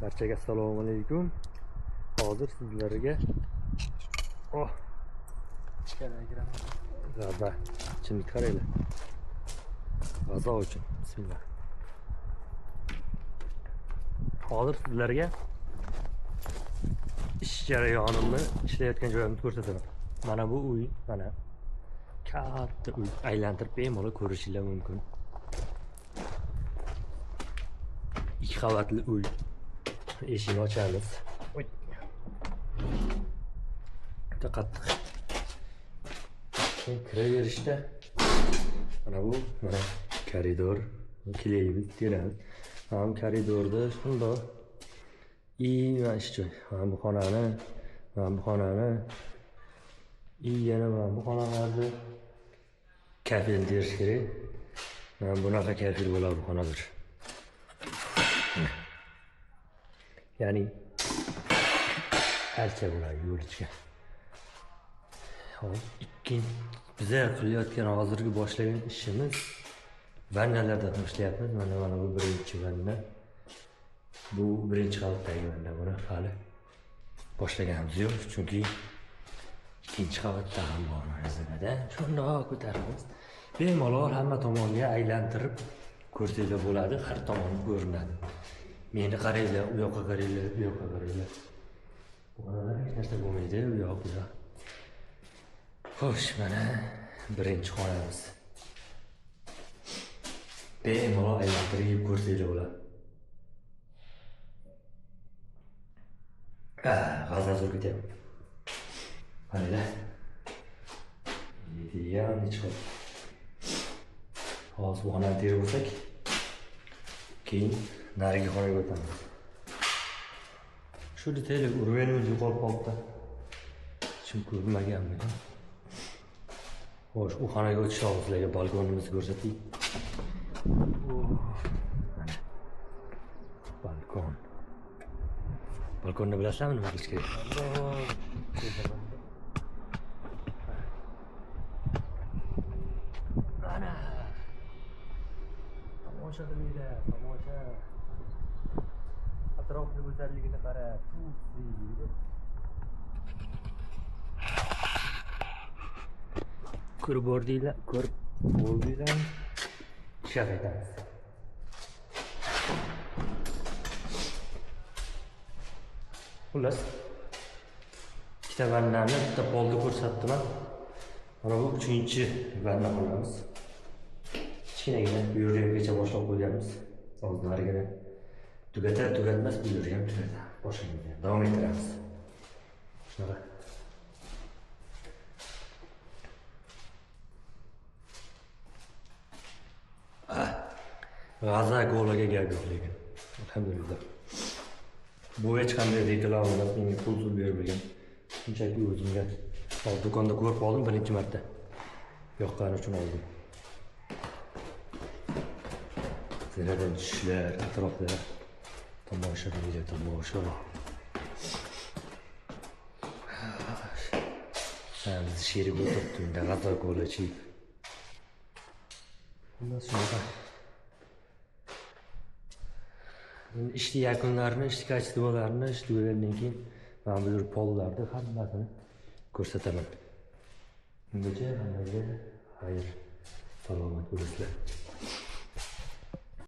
Barchaga assalomu alaykum. Hozir sizlarga g'aza ichimlik qaranglar. G'azo uchun bismillah. Hozir sizlarga ish jarayonimni, ishlayotgan joyimni ko'rsataman. Mana bu uy, mana katta uy, aylantirib bemalol ko'rishingiz mumkin. 2 qavatli uy. Eshikni ochamiz. Juda qattiq. Keyin kiraverishda mana bu mana koridor, keleymiz, teramiz. Mana bu koridorda shundoq mana ish joy. Mana bu xonani, mana bu xonani, yana mana bu xonalarni kafel terish kerak. Mana bunaqa kafel bo'ladi bu xonalar. Ya'ni archa bo'ladi yo'lichga. Hop, ikkinchi biza qilayotgan hozirgi boshlagan ishimiz vannalardan boshlayapmiz. Mana bu birinchi vanna. Bu birinchi qavatdagi vanna. Buni hali boshlaganimiz yo'q, chunki ikkinchi qavatda ham bor mana. Shundoq ko'taramiz. Bemalol hamma tomonga aylantirib ko'rsanglar bo'ladi, har tomoni ko'rinadi. Meni qaranglar, u yoqqa qaranglar, bu yoqqa qaranglar. Bu xonalar hech narsa bo'lmaydi, u yoq, bu yoq. Xo'sh, mana birinchi xonamiz. Bemalol aylantirib ko'rsanglar bo'ladi. G'aza zo'r ketyapti. Qaranglar. Yegan chiqib. Hozir bu xonani terib olsak, keyin narigi xonaga o'tamiz. Shu detayli urvenimiz yo'qolib qolibdi. Hech ko'rmaganmi? Xo'sh, u xonaga o'tish hozir sizlarga balkonimizni ko'rsatay. Mana balkon. Balkonni bilasizlarmi nima qilish kerak? Mana tomosha qilinglar, tomosha. Atrofni go'zalligini qara, tufli. Ko'rib bordinglar, ko'rib bo'ldinglar. Ishga qaytamiz. Xullas, ikkita vannani, bitta polni ko'rsatdim. Mana bu 3-chi vanna xonamiz. Kichkinagina bu yerga hamgacha boshlab qo'yganmiz. Hozir narigini tugatar tugatmas bu yerga ham tugatamiz. Boshlaymiz, davom ettiramiz. Shunaqa. G'aza golaga gap yo'q lekin. Alhamdulillah. Bu hech qanday reklama emas, menga pul bermagan. Shunchaki o'zimga do'konda ko'rib qoldim birinchi marta. Yoqqani uchun oldim. Zinadan tushishlar, atroflar tomosha qilinglar, tomosha. Bizni sherik o'tiribdi unda g'aza golachi. Xullas shunaqa. Endi ishni yakunlarini, ishni kачестволаrini, ish tugagandan keyin mana bu pollarni hammasini ko'rsataman. Ungacha hammaga xayr, salomat bo'lasizlar.